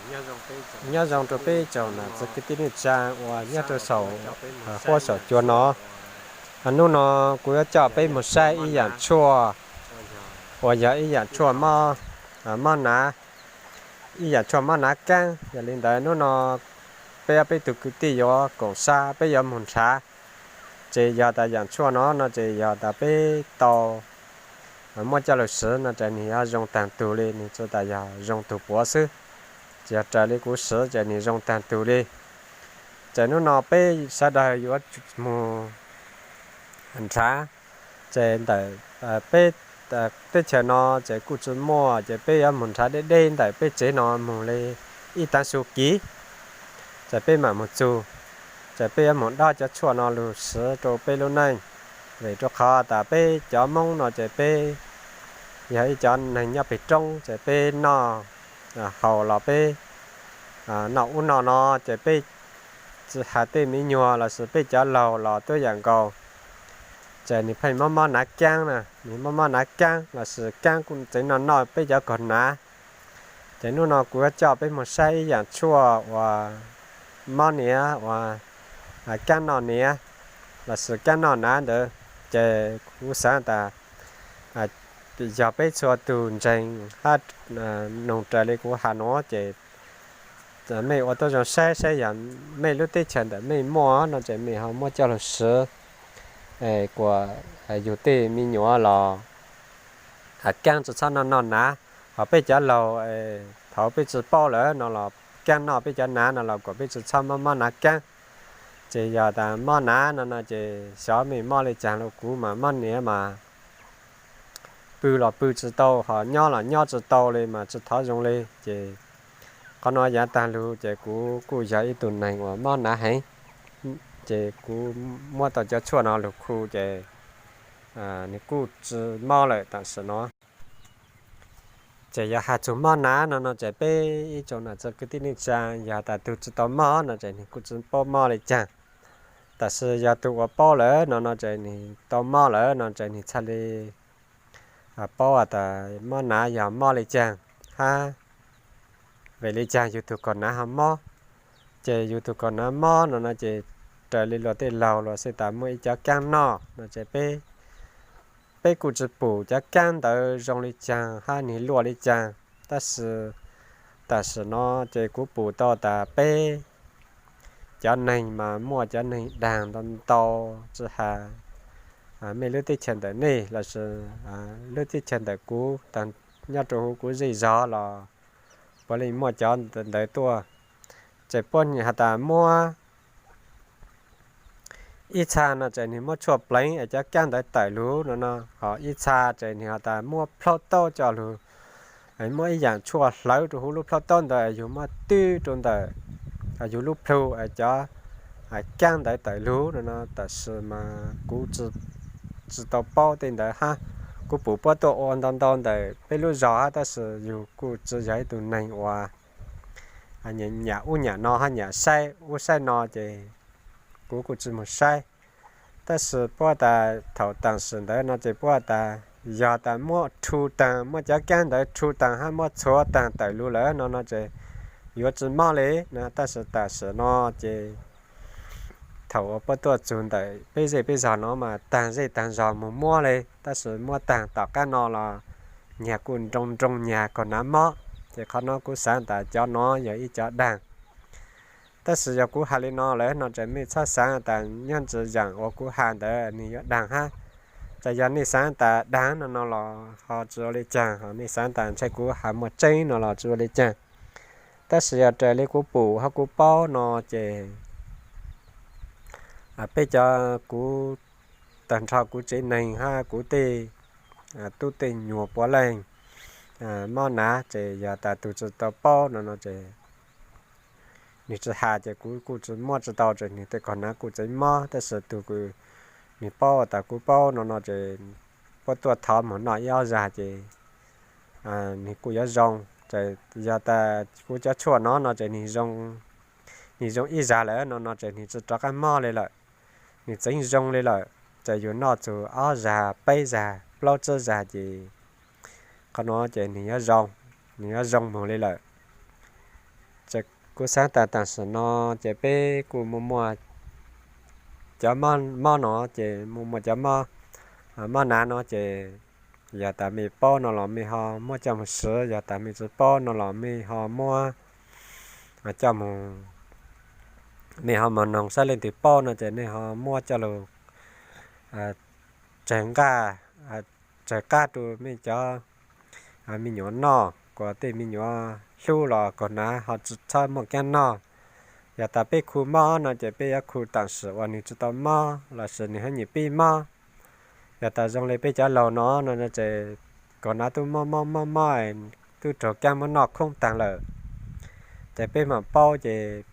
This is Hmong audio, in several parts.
Nyob zoo rau peb tsoom nam txiv kwv tij neej tsa uas nyob rau saum huab saum cua no. Hnub no kuv yuav coj peb mus saib ib yaam tshuaj uas yog ib yaam tshuaj mob nav, ib yaam tshuaj mob nav kaab. Yog li ntawd hnub no peb ob peb tug kwv tij yuav koom sab peb yuav mus nrhav. Ces yog tas yaam tshuaj no no ces yog tas peb tau muab coj lug swv no ces nwg yuav zoo taag tug li, nwg tsi tas yog zoo tug puav xwb, tsi yog raws li kuv swv ces nwg zoo taag tug li. Ces hnub no peb sawv daws yuav mus nrhav. Ces ntawm peb teb chaws no ces kuj tsi muaj, ces peb yuav mus nrhav deb deb ntawm peb tsev no moog li ib taag su kiv, ces peb maam mus txug. Ces peb yuav mus dob cov tshuaj no lug swv rau peb lub neej. Vim rau qhov tas peb cov Moob no ces peb yog ib cov neeg nyob peg roob, ces peb noj haus los peb noj ub noj no ces peb tsi has tej me nyuam lossis peb cov laug los tuab yaam nkaus. Ces nwg pheej mob mob nav kaab na, nwg mob mob nav kaab lossis kaab kuj tseev noj noj peb cov kaug nav. Ces hnub no kuv yuav coj peb mus saib ib yaam tshuaj uas mob niav uas kaab noj niav lossis kaab noj nav ntawd. Ces kuv xaav tas yog peb txhua tug ntseeg hab noog raws li kuv has nuav ces mej ua tuab zoo saib saib yog mej lub teb chaws ntawm mej muaj no ces mej ho muab coj lug swv kuas yug tej me nyuam los kaab tsi txhob noj noj nav. Ho peb cov laug thaum peb tsi paub lawm no los kaab noj peb cov nav no los kuas peb tsi txhob mob mob nav kaab. Ces yog tas mob nav no no ces xyov mej mob le caag los kuv mas mob niav mas pw los pw tsi tau, ho nyob los nyob tsi tau li mas tsi thov zoo li. Ces qhov no yaav taag lug ces kuv kuj yog ib tug neeg uas mob nav heev, ces kuv muab tau cov tshuaj no lug khu ces nwg kuj tsi mob lawm tam sim no. Ces yog has txug mob nav no no ces peb ib tsoom nam txiv kwv tij neej tsa yog tas tug tsi tau mob no ces nwg kuj tsi paub mob le caag. Tam sis yog tug uas paub lawm no no ces nwg tau mob lawm no ces nwg txhaj le paub tas mob nav yog mob le caag hab vim le caag yug tug kaug nav ho mob. Ces yug tug kaug nav mob no no ces raws li luag tej laug luag xaav tas muaj ib cov kaab noj no ces peb, peb kuj tsi pum cov kaab ntawd zoo le caag hab nwg luaj le caag. Tab sis tam sim no ces kuv pum tau tas peb cov neeg mas muaj cov neeg daag ntau ntau, tsi has mej lub teb chaws ntawm nej lossis lub teb chaws ntawm kuv, nyob rau huv kuv zej zog los puav leej muaj cov ntawd tuaj. Ces puab has tas muab ib txha no ces nwg muab tshuaj pleev es cov kaab ntawd tawm lug no no, ho ib txha ces nwg has tas muab plhaub taub coj lug, muab ib yaam tshuaj hlawv rau huv lub plhaub taub ntawd, yug muab twb rau ntawm yug lub plhu es cov kaab ntawd tawm lug no no. Tam sim mas kuv tsi tau paub tej ntawd hab, kuv pum puab tuaj ua ntau ntau ntawm peb lub zog hab tab sis yug kuj tsi yog ib tug neeg uas nyam ub nyam no hab nyam saib ub saib no ces kuv kuj tsi moog saib. Tab sis puab tas thaum tam sim ntawd no ces puab tas yog tas muab rhu taag, muab cov kaab ntawd rhu taag hab muab txhuav taag tawm lug lawm no no ces yuav tsi mob li no. Tab sis tam sim no ces thaum uas puab tuaj txug ntawm peb zej peb zog no mas taag zej taag zog moog muab li, tab sis muab taag tom qab no los nyag kuj nroo nroo nyag kaug nav mob. Ces qhov no kuv xaav tas cov no yog ib cov daag. Tab sis yog kuv has li no lawm no ces mej txhob xaav tas nyob ntsis yaam uas kuv has ntawd nwg yuav daag hab. Ces yog nej xaav tas daag no no los ho tsi ua le caag, ho nej xaav tas ntshai kuv has muaj tseeb no los tsi ua le caag. Tab sis yog raws li kuv pum hab kuv paub no ces peb cov, kuv tag nrho kuv tsev neeg hab kuv tej tub tej nyuam puav leej mob nav, ces yog tas tug tsi tau paub no no ces nwg tsi has ces kuv kuj tsi muab tsi tau, ces nwg tej kaug nav kuj tseev mob. Tab sis tug kws nwg paub tas kuv paub no no ces puab tuaj thov moog noj ib ob zag ces nwg kuj yuav zoo. Ces yog tas kuv cov tshuaj no no ces nwg zoo ib zag lawm no no ces nwg tsi rov qab mob li lawm. Nwg tseev zoo li lawm. Ces yug noj txug ob zag peb zag plaub tsib zag ces qhov no ces nwg yuav zoo, nwg yuav zoo moog li lawm. Kuv xaav tas tam sim no ces peb kuj muaj muaj cov mob no ces muaj muaj cov mob, mob nav no ces yog tas mej paub no los mej ho muab coj moog swv, yog tas mej tsi paub no los mej ho muab coj moog, mej ho moog noog saib leej twg paub no ces mej ho muab coj lug tsawg nqaj, tsawg qab rua mej cov me nyuam noj, kuas tej me nyuam hlub los kaug hnav ho tsi txhob muaj kaab noj. Yog tas peb khu mob no ces peb yuav khu tam sim uas nwg tsi tau mob lossis nwg hab nyam pib mob. Yog tas zoo le peb cov laug no no ces kaug hnav tub mob mob mob mob, tub raug kaab muab noj khoob taag lawm. Ces peb mam paub ces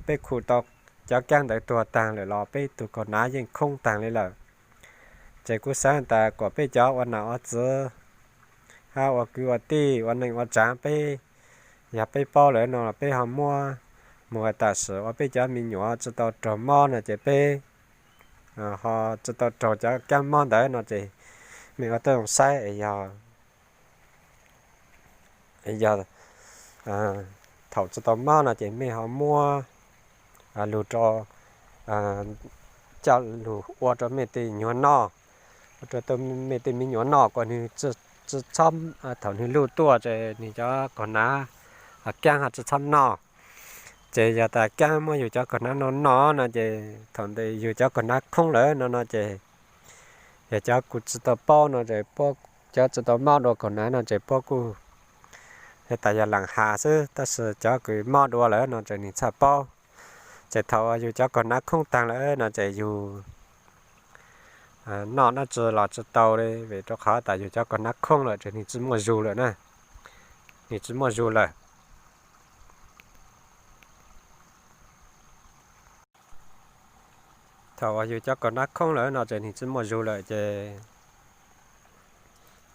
peb khu tau cov kaab ntawd tuag taag lawm los peb tug kaug hnav yeej khoob taag le lawm. Ces kuv xaav tas kuas peb cov ua nam ua txiv hab ua kwv ua tij ua neej ua tsaav peb, yog peb paub lawm no peb ho muab moog tam sim uas peb cov me nyuam tsi tau raug mob no ces peb ho tsi tau raug cov kaab mob ntawd no ces mej ua tau zoo saib es yog yog thaum tsi tau mob no ces mej ho muab lug rau, coj lug ua rau mej tej nyuam noj, ua rau mej tej me nyuam noj kuas nwg tsi txhob, thaum nwg luj tuaj ces nwg cov kaug hnav kaab ho tsi txhob noj. Ces yog tas kaab muab yug cov kaug hnav noj noj no ces thaum ntawd yug cov kaug hnav khoob lawm no no ces yog cov kuv tsi tau paub no ces puab, cov tsi tau mob dua kaug hnav no ces puab kuj yog tas yog laam has xwb, tab sis cov kws mob dua lawm no ces nwg txhaj paub. Ces thaum yug cov kaug hnav khoob taag lawm no ces yug noj dlaab tsi los tsi tau li, vim rau qhov tas yug cov kaug hnav khoob lawm ces nwg tsi muaj zug lawm na, nwg tsi muaj zug lawm. Thaum uas yug cov kaug hnav khoob lawm no ces nwg tsi muaj zug lawm ces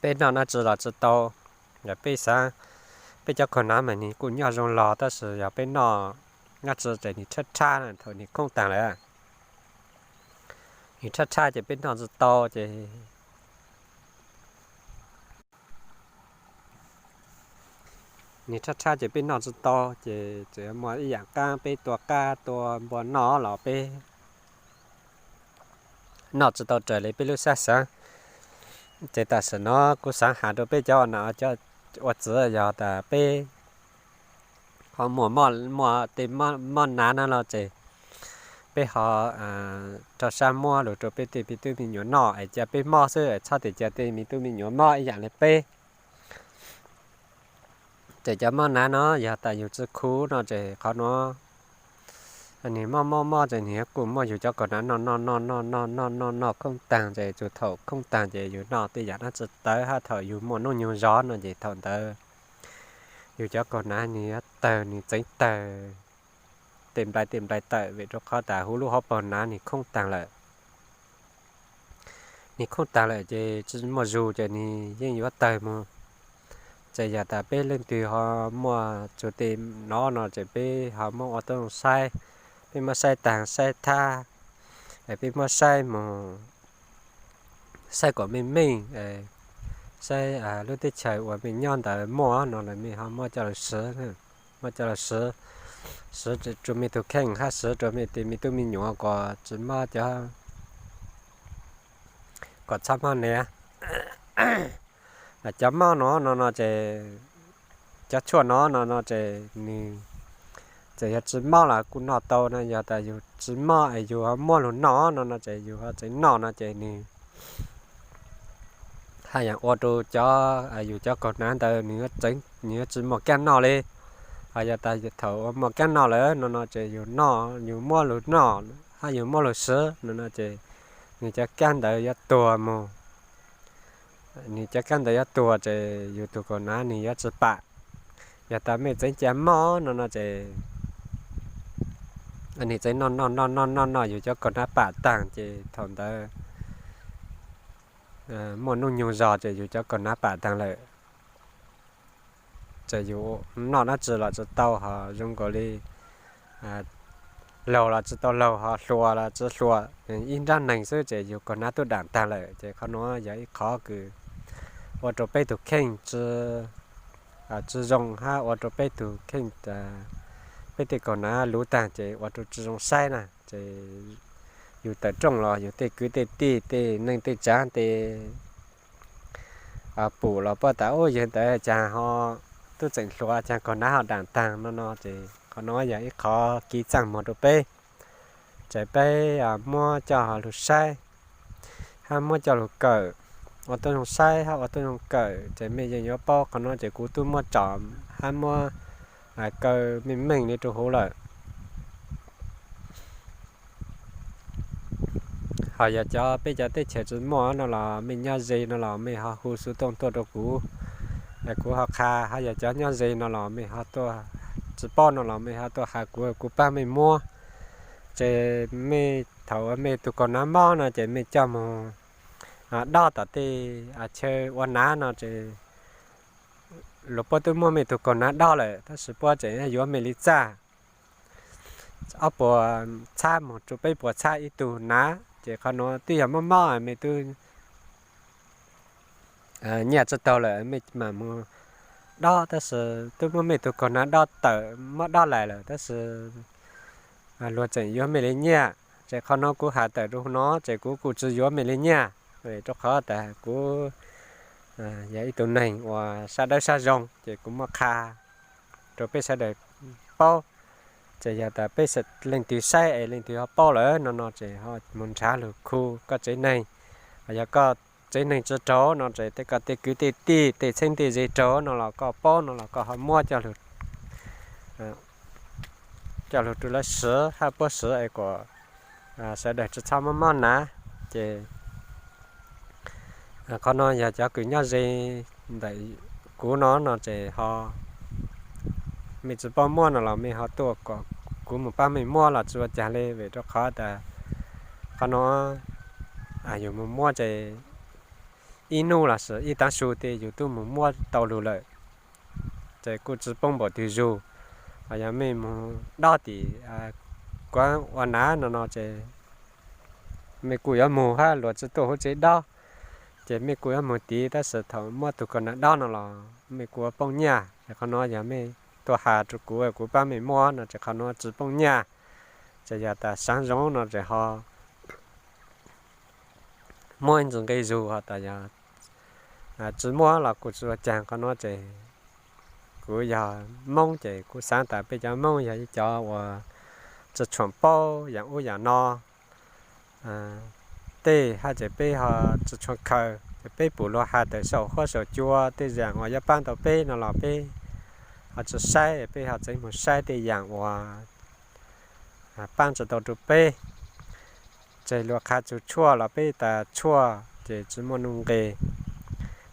peb noj dlaab tsi los tsi tau. Yog peb xaav, peb cov kaug hnav mas nwg kuj nyob zoo log, tab sis yog peb noj dlaab tsi ces nwg rhab rhab thaum nwg khoob taag lawm. Nwg rhab rhab ces peb noj tsi tau ces nwg rhab rhab ces peb noj tsi tau ces txawm muaj ib yaam qaab peb tua qaab tua npua noj los peb noj tsi tau raws li peb lub sab xaav. Ces tam sim no kuv xaav has rau peb cov ua nam ua txiv, yog tas peb ho muaj, muaj tej mob nav no los ces peb ho rau sab muab lug rau peb tej me tub me nyuam noj es ca peb mob xwb, txhob tes ca tej me tub me nyuam mob ib yaam le peb. Ces cov mob nav no yog tas yug tsi khu no ces qhov no nwg mob mob mob ces nwg kuj muab yug cov kaug hnav noj noj noj noj noj noj noj noj khoob taag ces txug thaum khoob taag ces yug noj tej yaam dlaab tsi tawv hab thaum yug muaj nub nyoog zog no ces thaum ntawd yug cov kaug hnav nwg yuav tawg, nwg txeev tawg tej nplai tej nplai tawm vim rau qhov tas huv lub hauv paug nav nwg khoob taag lawm. Nwg khoob taag lawm ces tsi muaj zug ces nwg yeej yuav tawg moog. Ces yog tas peb leej twg ho muaj txug tej no no ces peb ho muab ua tau saib, peb muab saib taag saib thab, peb muab saib moog, saib kom meej meej, saib lub teb chaws uas mej nyob ntawd muaj no los mej ho muab coj lug swv, muab coj lug swv, swv rua mej tug kheej hab swv rua mej tej me tub me nyuam kom tsi mob cov, kom txhob mob nav. Cov mob no no no ces, cov tshuaj no no no ces nwg txawm yog tsi mob los kuj noj tau no, yog tas yug tsi mob es yug ho muab lug noj no no ces yug ho txawm noj no ces nwg haj yam ua rau cov, yug cov kaug hnav ntawd nwg yuav tsi muaj kaab noj li. Ho yog tas thaum muaj kaab noj lawm no no ces yug noj, yug muab lug noj, hab yug muab lug swv no no ces nwg cov kaab ntawd yuav tuag moog. Nwg cov kaab ntawd yuav tuag ces yug tug kaug hnav nwg yuav tsi pam. Yog tas mej txeev ca mob no no ces nwg txeev noj noj noj noj noj noj yug cov kaug hnav pam taag ces thaum ntawd muaj nub nyoog zog ces yug cov kaug hnav pam taag lawm. Ces yug noj dlaab tsi los tsi tau, ho zoo nkaus li laug los tsi tau laug, ho hluas los tsi hluas, ib nrab neeg xwb ces yug kaug hnav tub daam taag lawm. Ces qhov nuav yog ib qhov kws ua rau peb tug kheej tsi zoo hab ua rau peb tug kheej, peb tej kaus hnav luv tag ces ua rau tsis zoo saib na. Ces yus tawm rooj los yus tej kwv tej tij tej neej tej tsav tej pum los puab tas ub yawg ntawd cas ho tub txeem hluas cas kaus hnav ho dam taag no no ces qhov no yog ib qhov kiv txaaj muag rau peb. Ces peb muab coj lug saib hab muab coj lug kawm, ua tau zoo saib hab ua tau zoo kawm ces mej yeej yuav paub. Qhov no ces kuv tub muab tsom hab muab kaw meej meej li rau huv lawm. Ho yog cov peb cov teb chaws tsis muaj no los mej nyob ze no los mej ho hu xuv tooj tuaj rau kuv, kuv ho qha. Ho yog cov nyob ze no los mej ho tuaj, tsis paub no los mej ho tuaj has kuv, kuv pab mej muab. Ces mej thaum mej tug kaus hnav mob no ces mej coj moog dob tom tej chaw ua hnav no ces luag puab tub muab mej tug kaus hnav dob lawm tab sis puab tseem yuav mej li txaj. Ob puas txhab moog rua peb puas txhab ib tug hnav ces qhov nuav twb yog mob mob mej tub nyiaj tsis taug lawm mej mam moog dob tab sis tub muab mej tug kaus hnav dob tawm muab dob lais lawm tab sis luag tseem yuav mej li nyiaj. Ces qhov nuav kuv has tawm rua huv no ces kuv kuj tsis yuav mej li nyiaj, rua qhov tas kuv yog ib tug neeg uas sab dawb sab zoo ces kuv muab qha rua peb sawv daws paub. Ces yog tas peb leej twg saib es leej twg ho paub lawm no no ces ho moog nrhav lug khu koj tsev neeg. Yog koj tsev neeg tsis raug no ces tej koj tej kwv tej tij tej txheeb tej ze raug no los koj paub no los koj ho muab coj lug rua lawv swv hab puab swv es kom sawv daws tsis txhob mob mob hnav. Ces qhov no yog cov kws nyob ze ntawm kuv no no ces ho mej tsis paub muab no los mej ho tuaj kom kuv moog pab mej muab los tsis ua caag li vim rua qhov tas qhov no yus moog muab ces ib nub los sis ib taav su tej yus tub moog muab tau lug lawm. Ces kuj tsis poob npaum twg zug. Yog mej moog dob tim kuav ua hnav no no ces mej kuj yuav moog hab luag tsis tuaj huv tsev dob. Ces mej kuj yuav moog tiv tab sis thaum muab tug kaus hnav dob no los mej kuj yuav poob nyiaj. Qhov no yog mej tuaj has rua kuv, kuv pab mej muab no ces qhov no tsis poob nyiaj. Ces yog tas saav zoo no ces ho muab ib ntsis nqi zug, ho tas yog tsis muab los kuj tsis ua caag. Qhov no ces kuv yog Moob ces kuv xaav tas peb cov Moob yog ib cov uas tsis tshuam paub yaam ub yaam no tej hab ces peb ho tsis tshuam khaws ces peb pum luag has tawm saum huab saum cua tej yaam uas yuav paab tau peb no los peb ho tsis saib, peb ho tseev moog saib tej yaam uas paab tsis tau rua peb. Ces luag qha txug tshuaj los peb tas tshuaj ces tsis muaj nuj nqis.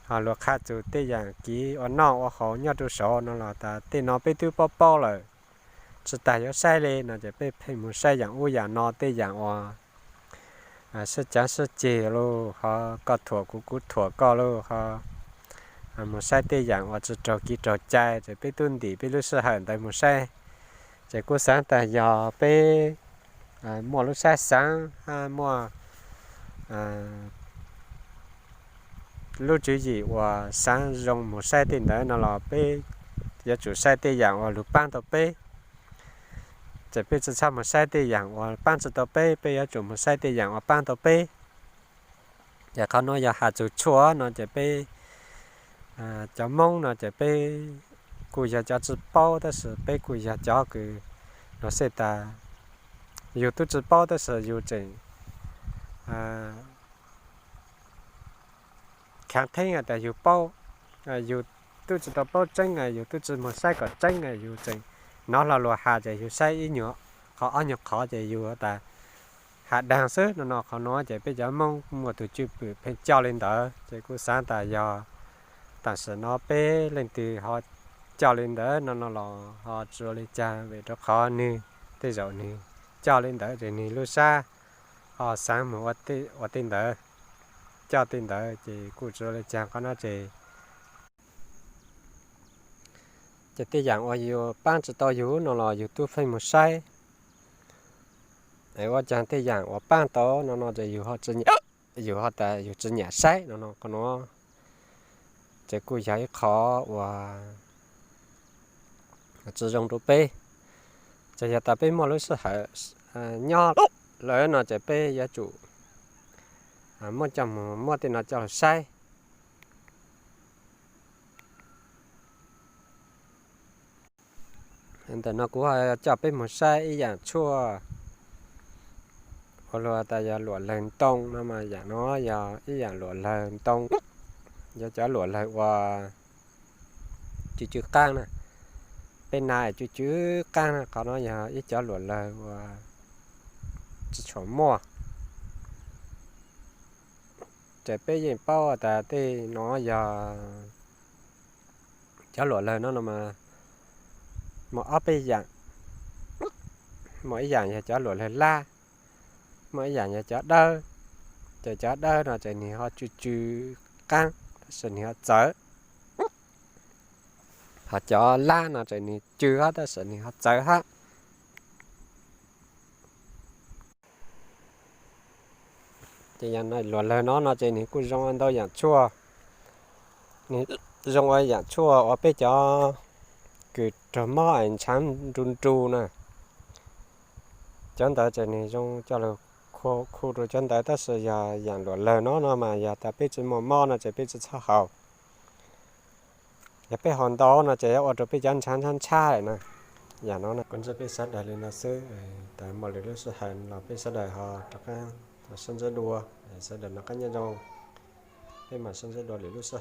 Ho luag qha txug tej yaam kiv ua noj ua haus nyob rua saud no los tas tej no peb twb paub paub lawm, tsis tas yuav saib li no ces peb pheej moog saib yaam ub yaam no tej yaam uas sib caav sib ceg lauj, ho koj thuam kuv kuv thuam koj lauj, ho moog saib tej yaam uas tsis raug kiv raug cai ces peb tub ntim peb lub sij hawm ntawd moog saib. Ces kuv xaav tas yog peb muaj lub sab xaav hab muaj lub tswv yim uas xaav zoo moog saib tej ntawd no los peb yuav tsum saib tej yaam uas lug paab tau peb. Ces peb tsis txhob moog saib tej yaam uas paab tsis tau peb, peb yuav tsum moog saib tej yaam uas paab tau peb. Ces qhov nuav yog has txug tshuaj no ces peb cov Moob no ces peb kuj yog cov tsis paub tab sis peb kuj yog cov kws no xwb tas yug tub tsis paub tab sis yug tseem khaav theeb tas yug paub, yug tub tsis tau paub tseeb, yug tub tsis moog saib kom tseeb, yug tseem nov hlo luag has ces yug saib ib nyuag qhov ob nyuag qhov ces yug tas has daag xwb no no. Qhov nuav ces peb cov Moob muaj tug cwj pwm pheej coj li ntawd ces kuv xaav tas yog tam sim no peb leej twg ho coj li ntawd no no los ho tsis ua li caag vim rau qhov nwg tej zaum nwg coj li ntawd ces nwg lub sab ho xaav moog ua tej ntawd, coj tej ntawd ces kuj tsis ua li caag qhov no ces ces tej yaam uas yug paab tsis tau yug no los yug tub feej moog saib. Ua caag tej yaam uas paab tau no no ces yug ho tas yug tsis nyam saib no no. Qhov nuav ces kuj yog ib qhov uas tsis zoo rau peb. Ces yog tas peb muaj lub sij hawm nyob lawm no ces peb yuav tsum muab coj mus muab tej no coj los saib. Ntawm no kuv coj peb mus saib ib yaam tshuaj ua luag tas yog luam lawg ntoo no mas yaam no yog ib yaam luam lawg ntoo, yog cov luam lawg uas cw cw qaab na. Peb nab cw cw qaab na, qhov no yog ib cov luam lawg uas tsi tshua muaj. Ces peb yeej paub tas tej no yog cov luam lawg no no mas muaj ob peb yaam. Muaj ib yaam yog cov luam lawg lab, muaj ib yaam yog cov dawb. Ces cov dawb no ces nwg ho cw cw qaab tab sis nwg ho txawv. Ho cov lab no ces nwg cw hab tab sis nwg ho txawv hab. Ces yog luam lawg no no ces nwg kuj zoo ua ntau yaam tshuaj. Nwg zoo ua yaam tshuaj ua peb cov kws raug mob es ntshaav nru nru na. Cov ntawd ces nwg zoo coj lug khu rua cov ntawd tab sis yog yaam luam lawg no no mas yog tas peb tsi muaj mob no ces peb tsi txhob haus. Yog peb haus ntau no ces yuav ua rua peb cov ntshaav ntshab ntshab lawm na. Yam no kuv ntsib peb sawv daws li no xwb, tas muaj lwm lub sij hawm los peb sawv daws ho rov qaab sib ntsib dua. Sawv daws noj qab nyob zoo, peb mam sib ntsib dua lwm lub sij